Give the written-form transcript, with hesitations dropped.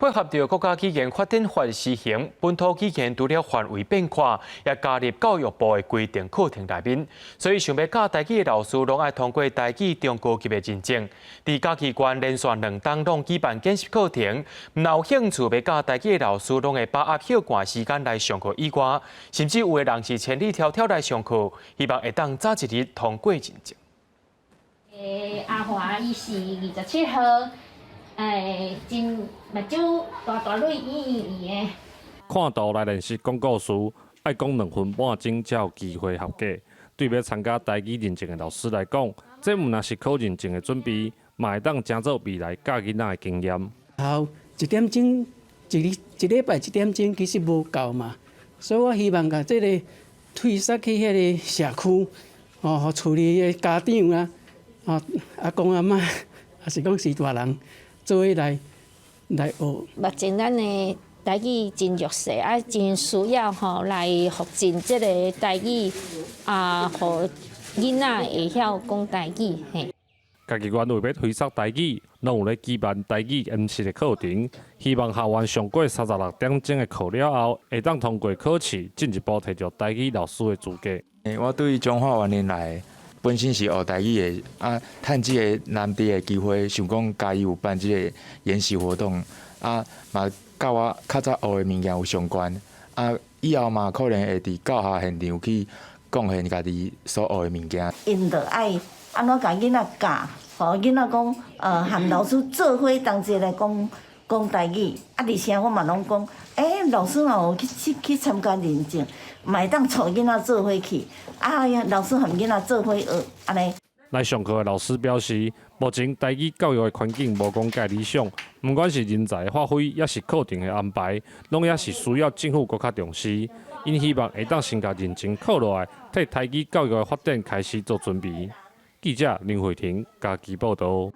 配合著國家語言發展法施行，本土語言除了範圍變寬，也加入教育部的規定課程內面。所以想欲教台語的老師，攏愛通過台語中高級的認證。佇嘉義縣連續2冬攏舉辦見習課程，若有興趣欲教台語的老師，攏會把握歇寒時間來上課以外，甚至有的人是千里迢迢來上課，希望會當早一日通過認證。阿華伊是27號，真目睭大大蕊圓圓的。看圖來練習講故事，愛講2分半鐘才有機會合格。對欲參加台語認證的老師來講，這毋但是考認證的準備，嘛會當成做未來教囡仔的經驗。好，一點鐘一日一禮拜一點鐘其實無夠嘛，所以我希望共這个推捒去彼个社區，哦，予厝裡的家長啊，哦，阿公阿嬤，抑是講是大人，做伙來來學。目前咱的台語真弱勢，啊，真需要吼來復振這个台語，啊，予囡仔會曉講台語嘿。嘉義縣為欲推捒台語，攏有咧舉辦台語研習的課程，希望學員上過36點鐘的課了後，會當通過考試，進一步提著台語老師的資格。我對彰化員林來，本身是學台語的，啊，趁這个難得的機會，想講嘉義有辦這个研習活動，啊，嘛佮我較早學的物件有相關，啊，以後嘛可能會佇教學現場去貢獻家己所學的物件。𪜶著愛按怎共囡仔教，予囡仔講，和老師做伙同齊來講講台語，啊，而且我嘛攏講，老師若有去去去參加認證，嘛會當帶囡仔做伙去，啊，老師和囡仔做伙學，按呢。來上課的老師表示，目前台語教育的環境無講蓋理想，毋管是人才的發揮，抑是課程的安排，攏抑是需要政府閣較重視。𪜶希望會當先共認證考落來，替台語教育的發展開始做準備。記者林慧婷嘉義報導。